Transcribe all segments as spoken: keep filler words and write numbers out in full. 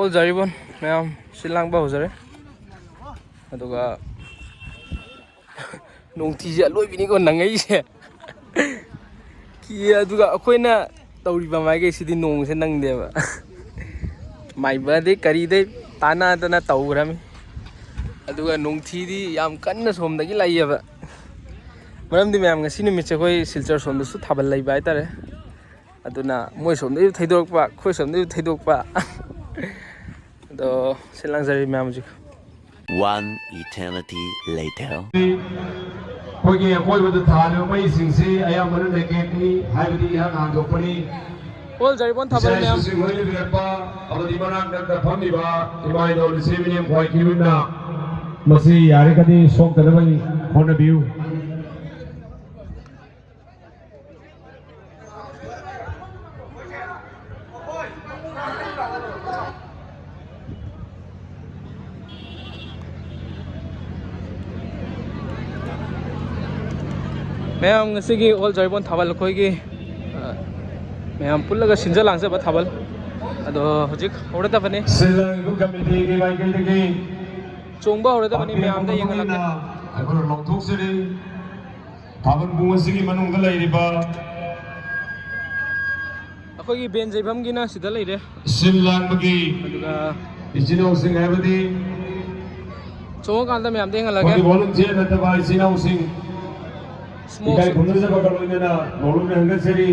ꯍꯧꯖꯔꯤꯕꯣꯟ ꯃꯌꯥꯝ ꯁꯤ ꯂꯥꯡꯕ ꯍꯧꯖꯔꯦ꯫ ꯑꯗꯨꯒ ꯅꯣꯡꯊꯤꯁꯦ ꯑꯂꯣꯏꯕꯤꯅꯤꯀꯣ ꯅꯪꯉꯛꯏꯁꯦ꯫ ꯀꯤ ꯑꯗꯨꯒ ꯑꯩꯈꯣꯏꯅ ꯇꯧꯔꯤꯕ ꯃꯥꯏꯀꯩꯁꯤꯗꯤ ꯅꯣꯡꯁꯦ ꯅꯪꯗꯦꯕ꯫ ꯃꯥꯏꯕꯗꯩ ꯀꯔꯤꯗꯩ ꯇꯥꯟꯅꯗꯅ ꯇꯧꯈ꯭ꯔꯃꯤ꯫ ꯑꯗꯨꯒ ꯅꯣꯡꯊꯤꯗꯤ ꯌꯥꯝ ꯀꯟꯅ ꯁꯣꯝꯗꯒꯤ ꯂꯥꯛꯏꯑꯕ꯫ ꯃꯔꯝꯗꯤ ꯃꯌꯥꯝ, ꯉꯁꯤ ꯅꯨꯃꯤꯠꯁꯦ ꯑꯩꯈꯣꯏ ꯁꯤꯜꯆꯔ ꯁꯣꯝꯗꯁꯨ ꯊꯥꯕꯜ ꯂꯩꯕ ꯍꯥꯏꯇꯥꯔꯦ꯫ ꯑꯗꯨꯅ ꯃꯣꯏ ꯁꯣꯝꯗꯁꯨ ꯊꯩꯗꯣꯔꯛꯄ, ꯑꯩꯈꯣꯏ ꯁꯣꯝꯗꯁꯨ ꯊꯩꯗꯣꯛꯄ꯫ ꯑꯗꯣ ꯁꯤ ꯂꯥꯡꯖꯔꯤ ꯃꯌꯥꯝ ꯍꯧꯖꯤꯛ꯫ One eternity later. ꯑꯩꯈꯣꯏꯒꯤ ꯑꯀꯣꯏꯕꯗ ꯊꯥꯜꯂꯤꯕ ꯃꯩꯁꯤꯡꯁꯤ ꯑꯌꯥꯝꯕꯅ ꯅꯦꯒꯦꯠꯅꯤ, ꯍꯥꯏꯕꯗꯤ ꯏꯍꯥꯟ ꯍꯥꯟꯗꯣꯛꯄꯅꯤ꯫ ꯍꯣꯜ ꯖꯔꯤꯕꯣꯟ ꯊꯥꯕꯜ ꯏꯆꯥ ꯃꯌꯥꯝ꯫ ꯏꯁꯨꯁꯤꯡ ꯂꯣꯏꯅꯕꯤꯔꯛꯄ ꯑꯃꯗꯤ ꯃꯅꯥꯛ ꯅꯛꯅ ꯐꯝꯂꯤꯕ ꯏꯃꯥ ꯏꯅꯥꯎ ꯅꯆꯤꯟ ꯏꯅꯥꯎ ꯈ꯭ꯋꯥꯏ ꯀꯤꯔꯨꯅ ꯃꯁꯤ ꯌꯥꯔꯒꯗꯤ ꯁꯣꯛꯇꯅꯕ ꯍꯣꯠꯅꯕꯤꯌꯨ꯫ ꯃꯌꯥꯝ, ꯉꯁꯤꯒꯤ ꯑꯣꯜ ꯖꯔꯤꯕꯣꯟ ꯊꯥꯕꯜ ꯑꯩꯈꯣꯏꯒꯤ, ꯑ, ꯃꯌꯥꯝ ꯄꯨꯜꯂꯒ ꯁꯤꯟꯖ ꯂꯥꯡꯖꯕ ꯊꯥꯕꯜ ꯑꯗꯣ ꯍꯧꯖꯤꯛ ꯍꯧꯔꯗꯕꯅꯤ꯫ ꯁꯤꯜ ꯂꯥꯡꯕ ꯀꯃꯤꯇꯤꯒꯤ ꯃꯥꯏꯀꯩꯗꯒꯤ ꯆꯣꯡꯕ ꯍꯧꯔꯗꯕꯅꯤ꯫ ꯄꯥꯡꯊꯣꯛꯄ ꯃꯌꯥꯝꯗ ꯃꯇꯨꯡ ꯌꯦꯡꯍꯜꯂꯛꯀꯦ꯫ ꯏꯟꯅ ꯑꯩꯈꯣꯏꯅ ꯂꯥꯎꯊꯣꯛꯆꯔꯤ꯫ ꯊꯥꯕꯜ ꯄꯨꯡ ꯑꯁꯤꯒꯤ ꯃꯅꯨꯡꯗ ꯂꯩꯔꯤꯕ ꯑꯩꯈꯣꯏꯒꯤ ꯕꯦꯟ ꯌꯩꯐꯝꯒꯤꯅ ꯁꯤꯗ ꯂꯩꯔꯦ꯫ ꯁꯤꯜ ꯂꯥꯡꯕꯒꯤ ꯑꯗꯨꯒ ꯏꯆꯤꯟ ꯏꯅꯥꯎꯁꯤꯡ ꯍꯥꯏꯕꯗꯤ ꯆꯣꯡꯉꯀꯥꯟꯗ ꯃꯌꯥꯝꯗ ꯌꯦꯡꯍꯜꯂꯒꯦ꯫ ꯑꯩꯈꯣꯏꯒꯤ ꯚꯣꯂꯨꯟꯇꯤꯌꯔ ꯅꯠꯇꯕ ꯏꯆꯤꯟ ꯏꯅꯥꯎꯁꯤꯡ ꯏꯁꯃꯣꯛ ꯏꯀꯥꯏ ꯈꯨꯝꯅꯖꯕꯒ ꯂꯣꯏꯅꯅ ꯃꯧꯂꯨꯅ ꯍꯪꯒꯠꯆꯔꯤ꯫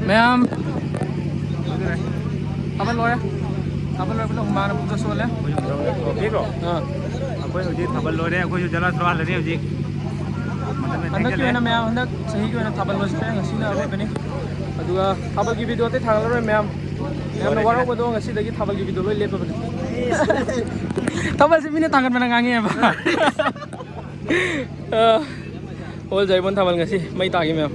ꯃꯌꯥꯝ ꯊꯥꯕꯜ ꯂꯣꯏꯔꯦ꯫ ꯊꯥꯕꯜ ꯂꯣꯏꯔꯕꯅꯤꯅ ꯍꯨꯃꯥꯡꯅ ꯄꯨꯡꯁꯣꯟ ꯁꯣꯜꯂꯦ꯫ ꯑꯣꯀꯦꯀꯣ? ꯑꯥ꯫ ꯑꯩꯈꯣꯏ ꯍꯧꯖꯤꯛ ꯊꯥꯕꯜ ꯂꯣꯏꯔꯦ, ꯑꯩꯈꯣꯏꯁꯨ ꯖꯂꯥ ꯊꯣꯔꯥ ꯍꯜꯂꯅꯤ ꯍꯧꯖꯤꯛ꯫ ꯃꯇꯝ ꯌꯥꯝ ꯍꯟꯗꯛꯀꯤ ꯊꯦꯡꯖꯜꯂꯦ꯫ ꯑꯣꯏꯅ ꯃꯌꯥꯝ ꯍꯟꯗꯛ ꯆꯍꯤꯒꯤ ꯑꯣꯏꯅ ꯊꯥꯕꯜ ꯂꯣꯏꯁꯤꯜꯂꯦ, ꯉꯁꯤꯅ ꯑꯔꯣꯏꯕꯅꯤ꯫ ꯑꯗꯨꯒ ꯊꯥꯕꯜꯒꯤ ꯚꯤꯗꯤꯑꯣ ꯑꯇꯩ ꯊꯥꯒꯠꯂꯔꯣꯏ ꯃꯌꯥꯝ꯫ ꯌꯥꯝꯅ ꯂꯣꯏꯔꯦ, ꯋꯥꯔꯧꯕꯗꯣ ꯉꯁꯤꯗꯒꯤ ꯊꯥꯕꯜꯒꯤ ꯚꯤꯗꯤꯑꯣ ꯂꯣꯏ ꯂꯦꯞꯄꯕꯅꯤ꯫ ꯊꯥꯕꯜꯁꯦ ꯃꯤꯅ ꯊꯥꯡꯒꯠꯄꯅ ꯉꯥꯡꯉꯦꯕ꯫ ꯑ, ꯑꯣꯜ ꯖꯥꯏꯕꯣꯟ ꯊꯥꯕꯜ ꯉꯁꯤ ꯃꯩ ꯇꯥꯈꯤ ꯃꯌꯥꯝ꯫